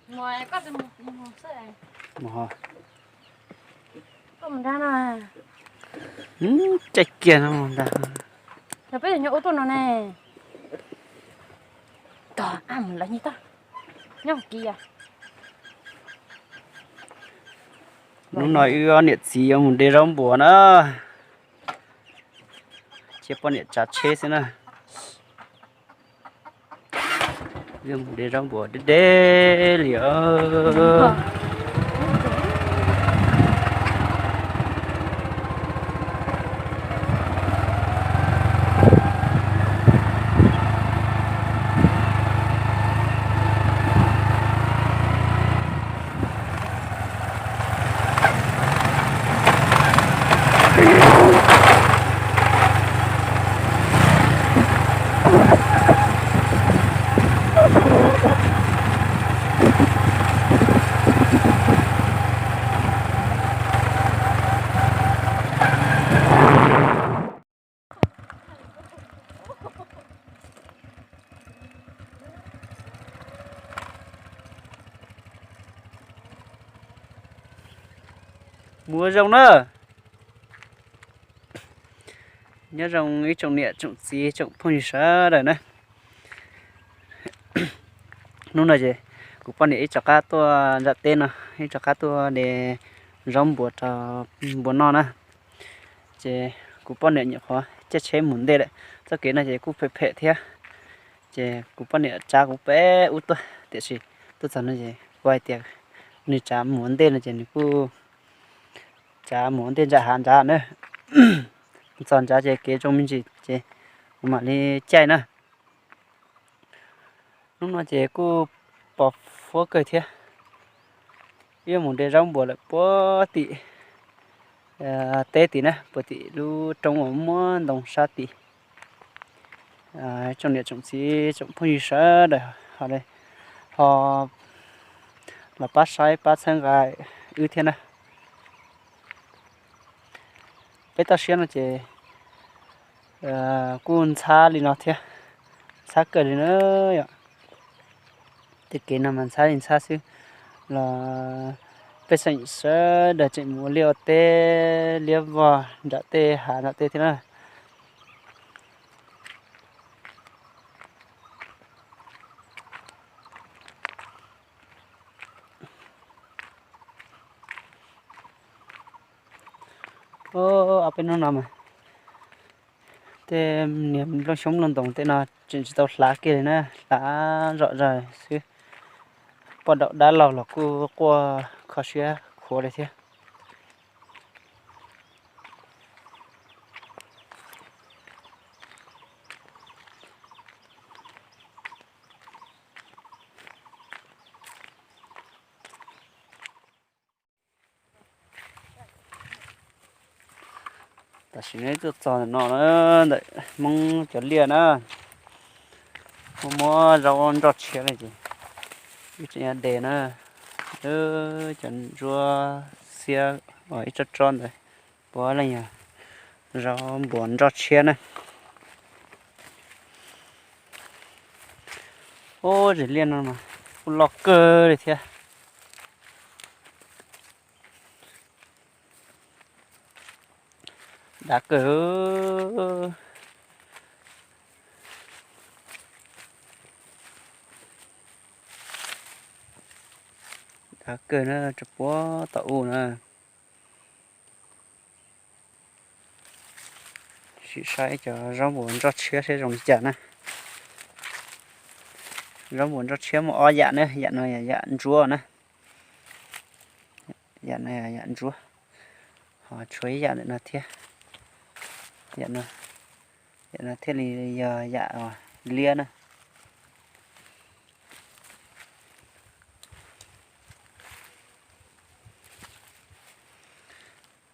Mus ho. Koj mus nrad no. Caij kiag no mus nrad. Yog peb nyob ub tuaj no ne. Tog, a, mus lawv nyiag tag. Nyob kiag. Hnub no wb ob niam txiv yuav mus de zaub npuas na. Cia poj niam tsav tsheb xwb na. Wb mus de zaub npuas deb deb li os. Mus ua zoo na. Nyob zoo ib tsoom niam tsoom txiv tsoom phooj ywg sawv daws na. Hnub no ces kuv poj niam ib rov qab tuaj nram teb no, ib rov qab tuaj de zaub npuas rau npua noj na. Ces kuv poj niam nyuam qhuav caij tsheb mus ntej lawm, txoj kev no ces kuj phem phem thiab. Ces kuv poj niam tsav kuv peb ub tuaj, tiam sis tuaj txog no ces kuv hais tias nws tsav mus ua ntej no ces nws kuj tsav mus ua ntej ntsa hav nrad na. Txog nrad ces kev zoo me ntsis ces kuv mam li caij na. Hnub no ces kuj pos huab kawg thiab. Wb mus de zaub npuas lawm puag tim teb tid na, puag tim lub roob uas muaj ntoo sab tid. Tsoom niam tsoom txiv tsoom phooj ywg sawv daws ho los pab saib pab txhawb nqa wb thiab na. Peb toj siab no ces kuj ntxhab li no thiab, ntxhab kawg li na yom. Tej kev no mas ntxhab li ntxhab xwb los pej xeem sawv daws tseem mus ua liaj ua teb liab vog nram tej hav nram tej thiab na. Ob peb hnub no mas tej niag nplooj xyoob nplooj ntoos tej no tseem tsis tau hlav kiag li na, hlav zom zaws xwb. Poj daum dab laug los kuj quaj kho siab khuav li thiab. Tam sim no tuaj txog ntawm no na, ntawm Hmoob cov liaj na, muaj muab zaub nroj tshiab li ces wb tseem yuav de na. Cov ntsuab xiab uas ib tsob tsob ntawd puav leej yog zaub npuas nroj tshiab na. Ub, zem liaj no mas kuj loj kawg li thiab. Dav kawg. Dav kawg na, tsuas puag tom u na. Sim saib cov zaub npuas nroj tshiab seb zoo li cas na. Zaub npuas nroj tshiab muaj ob yam na, yam no yam ntsuab na. Yam no yam ntsuab. Ho tshuav ib yam ntawm no thiab. Yam no, yam no thiaj li yog yam liab na.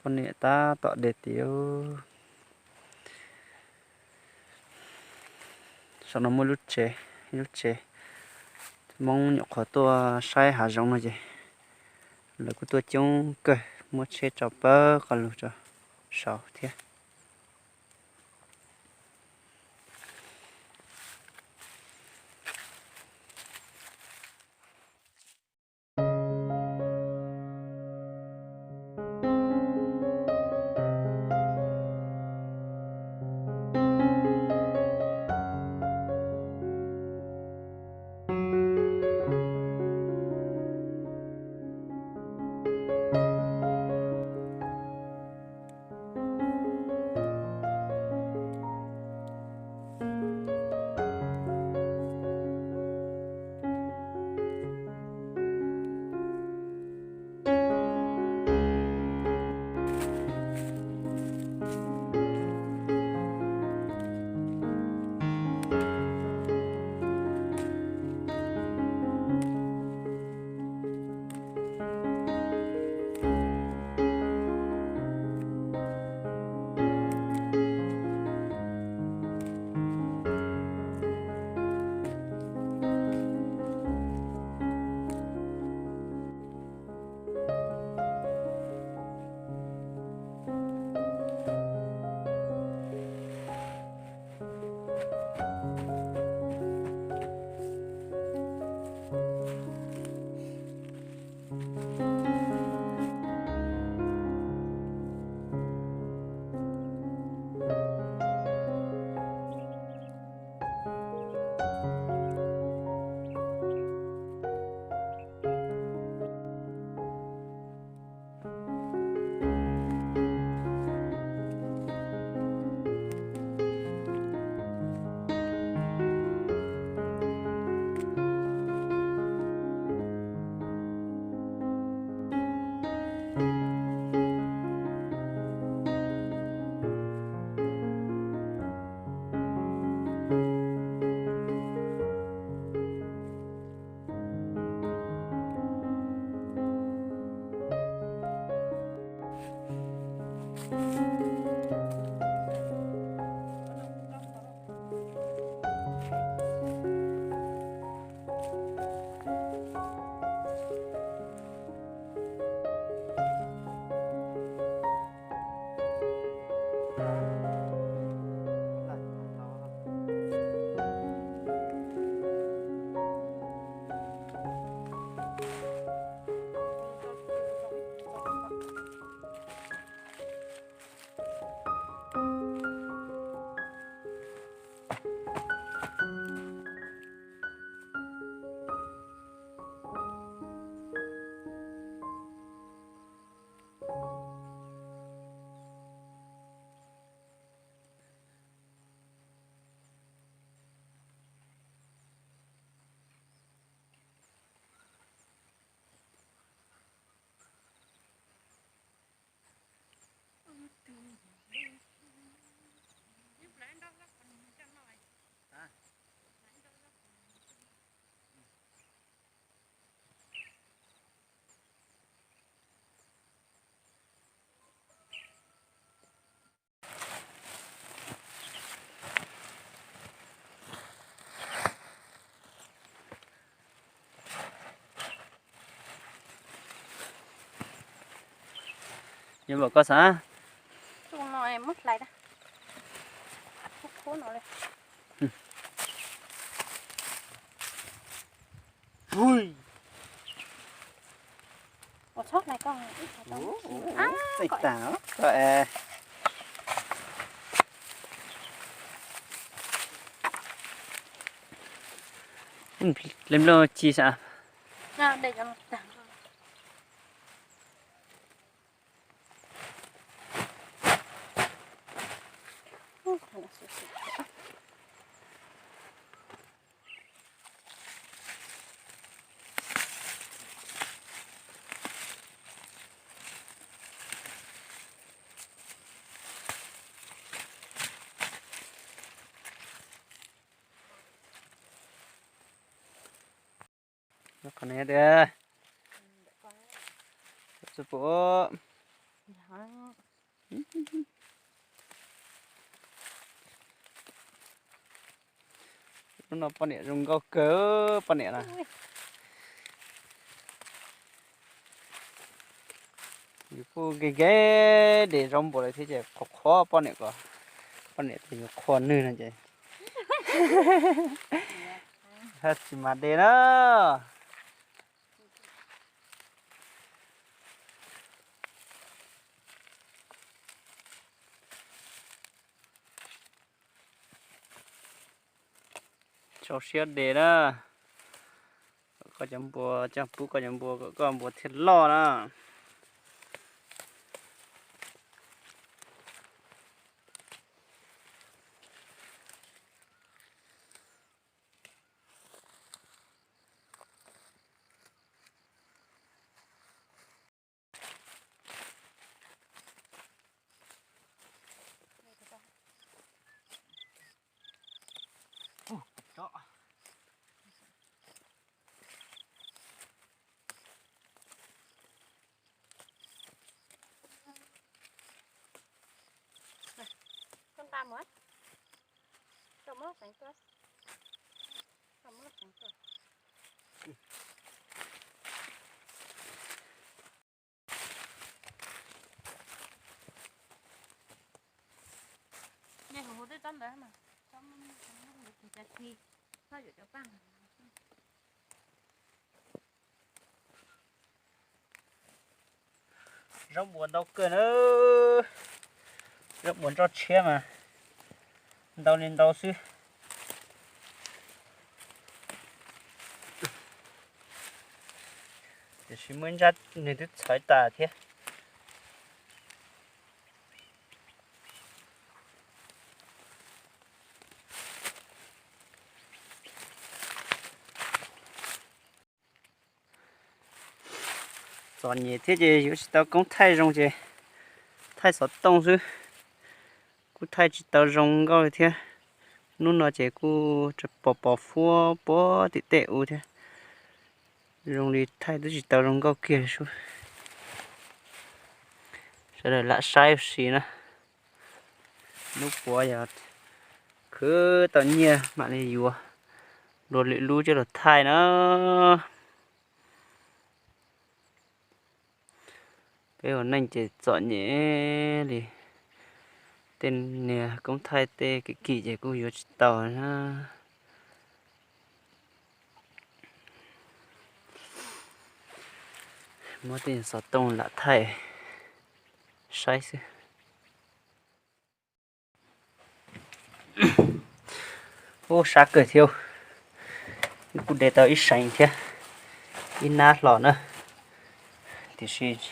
Poj niam tab tom de tid. Saum no muaj lub tsev, ib lub tsev. Hmoob nyuam qhuav tuaj saib hav zoov no ces lawv kuj tuaj coob kawg, muab tsheb tso pawg qos lug rau saud thiab. Yuav npaum koj xav. Tus no muab hlais da. Khub no li. Ua txhob hlais koj, ib txhob tau. Txaij tas koj es. Hle nplooj ci sav. Qhov no tias txuj pum. Lub no poj niam zoo nkauj kawg poj niam na. Yus kuj nkees nkees de zaub npua lawm thiab ces qhuas qhuas poj niam ko, poj niam tias yus qhuas nws no ces haj tsis mas de na. Tsau siab de na. Koj cov npua, coj pub koj cov npua kom koj npua thiaj loj na. Koj nqa mus, koj muab lub xeev tuaj, koj muab lub xeev tuaj. Nej hu hu twb tsob ntawd mas, tsob ntawd cov txi, txhob yuav cov paj. Zaub npua ntau kawg na, zaub npua nroj tshiab mas ntau li ntau xwb. Tiam sis muaj ib ntsab nws twb txhawv tas thiab. Txom nyem thiab ces yuav tsis tau koob thaij zoo ces thaij xov tooj xwb. Kuj thaij tsis tau zoo nkauj li thiab. Hnub no ces kuj pos pos huab puag tim tej u thiab. Zoo li thaij twb tsis tau zoo nkauj kiag li sub. Sawv daws lam saib ua si na. Lub puav yog khwv tau nyiaj mam li yuav dua lwm lub coj los thaij na. Peb ua neej ces txom nyem li, tej niag koob thaij tej kim kim ces kuj yuav tsis tau na. Muab tej xov tooj lam thaij saib xwb. Ub, sab kawg thiab. Kuj de tau ib seev thiab, ib nab hlo na. Tiam sis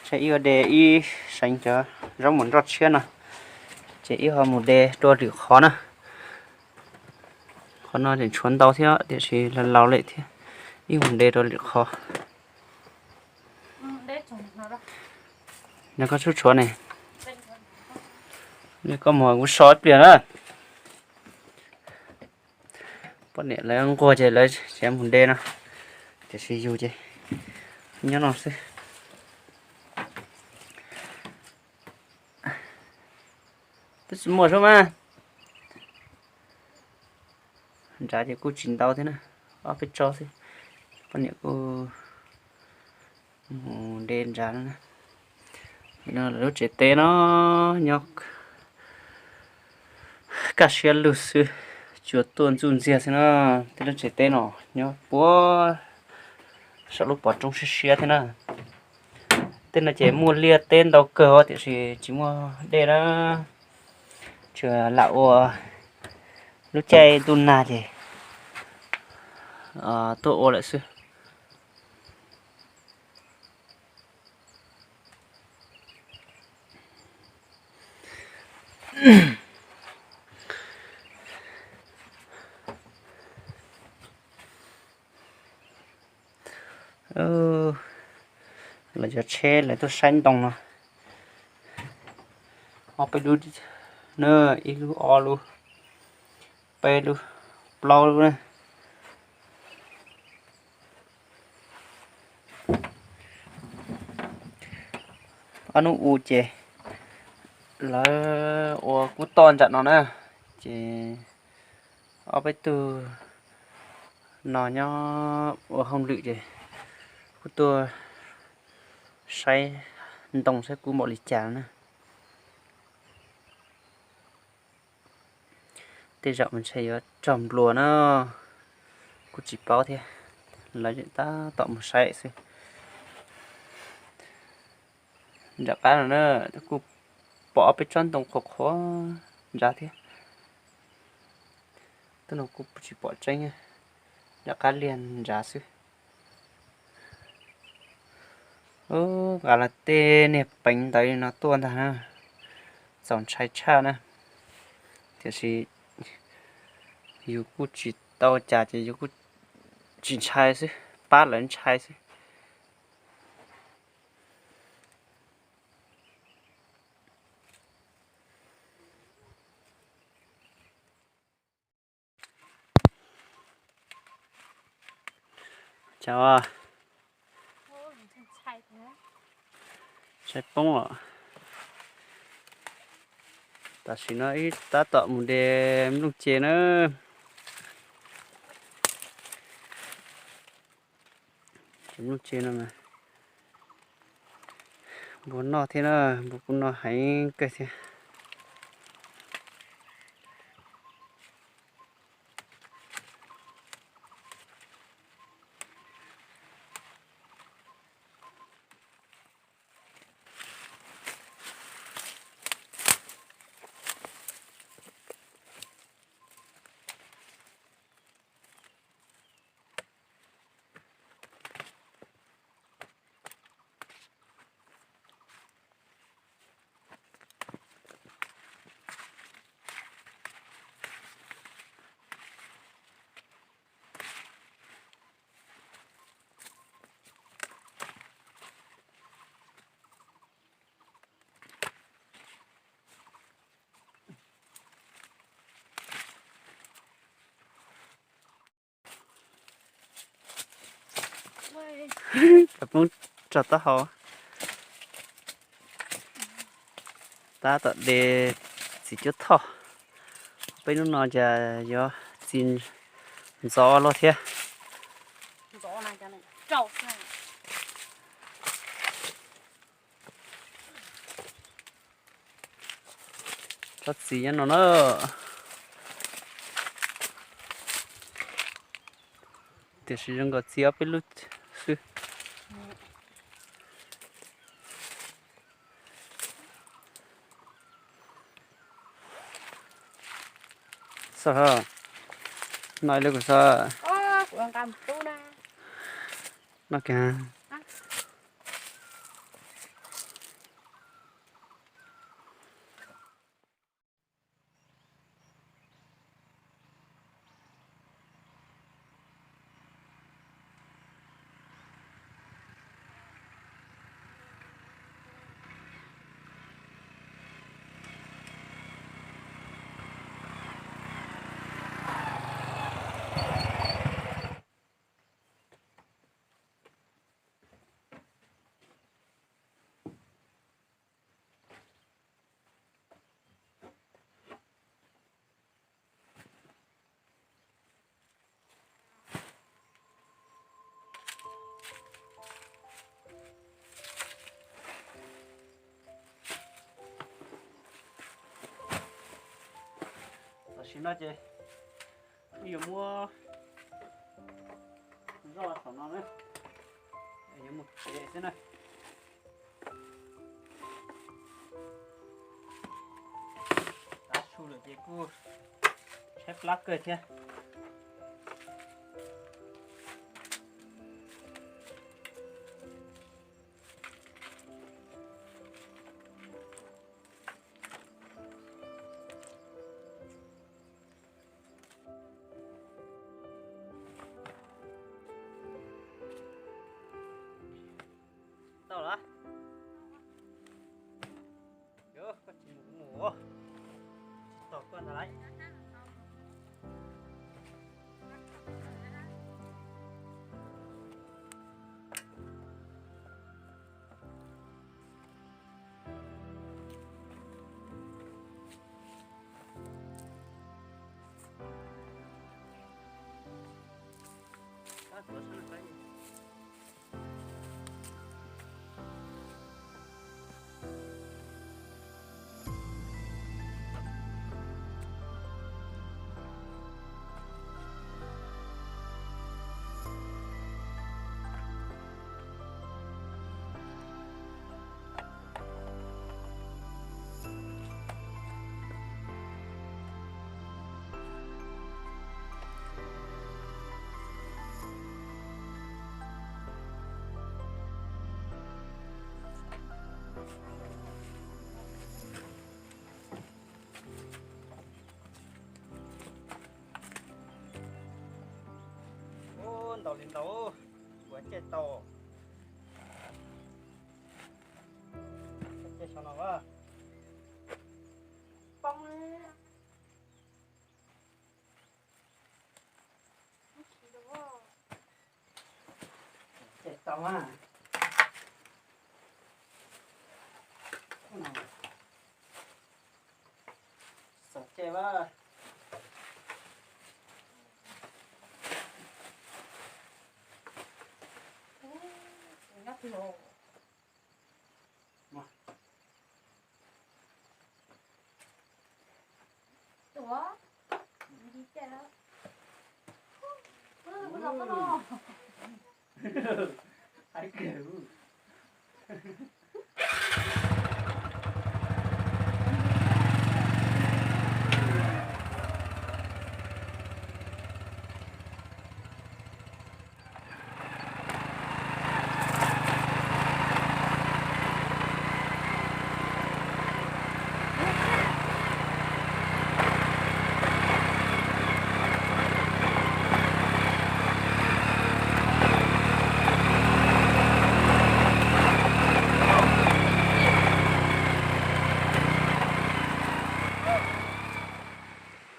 tsam ib ua de ib seev cov zaub mov nroj tshiab no, ces ib ho mus de rau lwm qhov na. Qhov no tseem tshuav ntau thiab tiam sis laus laus lawm thiab, ib mus de rau lwm qhov. Nrog koj tshuab tshuav ne. Koj mus kuv so ib pliag na. Poj niam lawv nquag ces lawv tseem mus de no, tiam sis yus ces nyob no xwb. Twb tsis muaj sub mas. Nrad ces kuj tsis ntau thiab na, ob peb tsob xwb. Poj niam kuj mus de nrad no na. No lub tsev teb no nyob kaj siab lug xwb, tsuas tuaj ntxuj ntxiag xwb na. Tej lub tsev teb no nyob puag saum lub pov roob siab siab thiab na. Tej no ces muaj liaj teb ntau kawg os, tiam sis tsis muaj dej na. Tsuas lam ua lub caij ntuj nag ces tuaj ua lawm xwb. Lawv cov tsheb lawv tuaj saib ntoo no, ob peb lub na, ib lub ob lub, peb lub, plaub lub na. Ob hnub u ces lawv ua kub toj nram no na, ces ob peb tug no nyob ua hauj lwm ces kuj tuaj saib ntoo saib kub npaum li cas na. Tej zaum mas ntshe yuav raug nplua na, kuj tsis paub thiab. Lawv tab tom mus saib xwb. Nram qab no na, kuj pom ob peb tsob ntoo qhuav qhuav nrad thiab. Tus no kuj tsis pom tseeb, nram qab liag nrad xwb. Nqa los tej niag peev ntawd no tuaj ntag na, txaus ntshai tshaj na. Tiam sis yus kuj tsis tau cas ces yus kuj tsis ntshai xwb, pab lawv ntshai xwb. Ntshai poob os. Tam sim no wb tab tom mus de nplooj ce na. Nplooj ce no mas npua noj thiab na, npua kuj noj heev kawg thiab. Cov poob rau taub hau. Tab tom de txiv cuab thoj. Peb hnub no cas yuav txi ntxov luaj thiab. Tsob txiv nyob no na. Tiam sis zoo nkaus txi ob peb lub xwb. Xauj, no ib lub kuv xauj. No kiag. Tam sim no ces wb yuav muab zoj saum no na, yuav mus tsev xwb na. Tav su lawm ces kuj tshaib plab kawg thiab. Tau lawm. Koj tsis mus kuv mus, tsis tos koj ntag lauj. Ub, ntaus li ntaus, kuv caij tau. Caij saum no a. Poob. Caij tau a. Xav caij a. Tuav, ntsis caij lawm. Ub, kuv los koj no.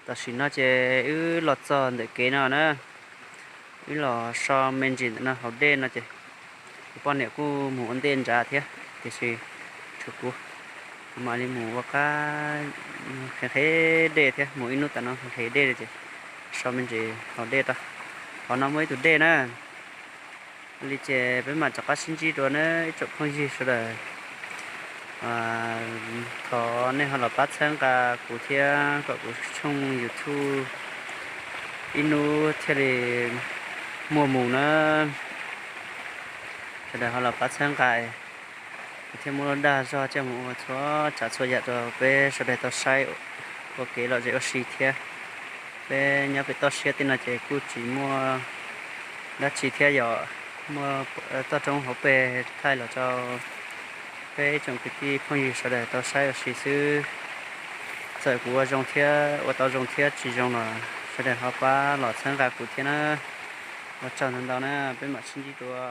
Tam sim no ces wb los txog ntawm kev no na, wb los so me ntsis ntawm no hauv dej no ces kuv poj niam kuj mus ua ntej nrad thiab, tiam sis tshuav kuv, kuv mam li mus ua qab qheb qheb dej thiab, mus ib hnub tas no qheb qheb dej ces so me ntsis hauv dej tau. Qhov no muaj ib tug dej na. Li ces peb mam rov qab sib ntsib dua na ib tsoom phooj ywg sawv daws. Thov nej ho los pab txhawb nqa kuv thiab kom kuv tshooj YouTube ib hnub thiaj li muaj mus na. Sawv daws ho los pab txhawb nqa, kuv thiaj muaj lub dag zog coj mus ua txhua tsav txhua yam rau peb sawv daws tau saib ua kev lom zem ua si thiab. Peb nyob pem toj siab tej no ces kuj tsis muaj dab tsi thiab, yog muaj toj roob hauv pes thaij los rau peb ib tsoom kwv tij phooj ywg sawv daws tau saib ua si xwb. Txawm kuv ua zoo thiab ua tau zoo thiab tsis zoo los sawv daws ho pab los txhawb nqa kuv thiab na. Ua tsaug ntau ntau na, peb mam sib ntsib dua.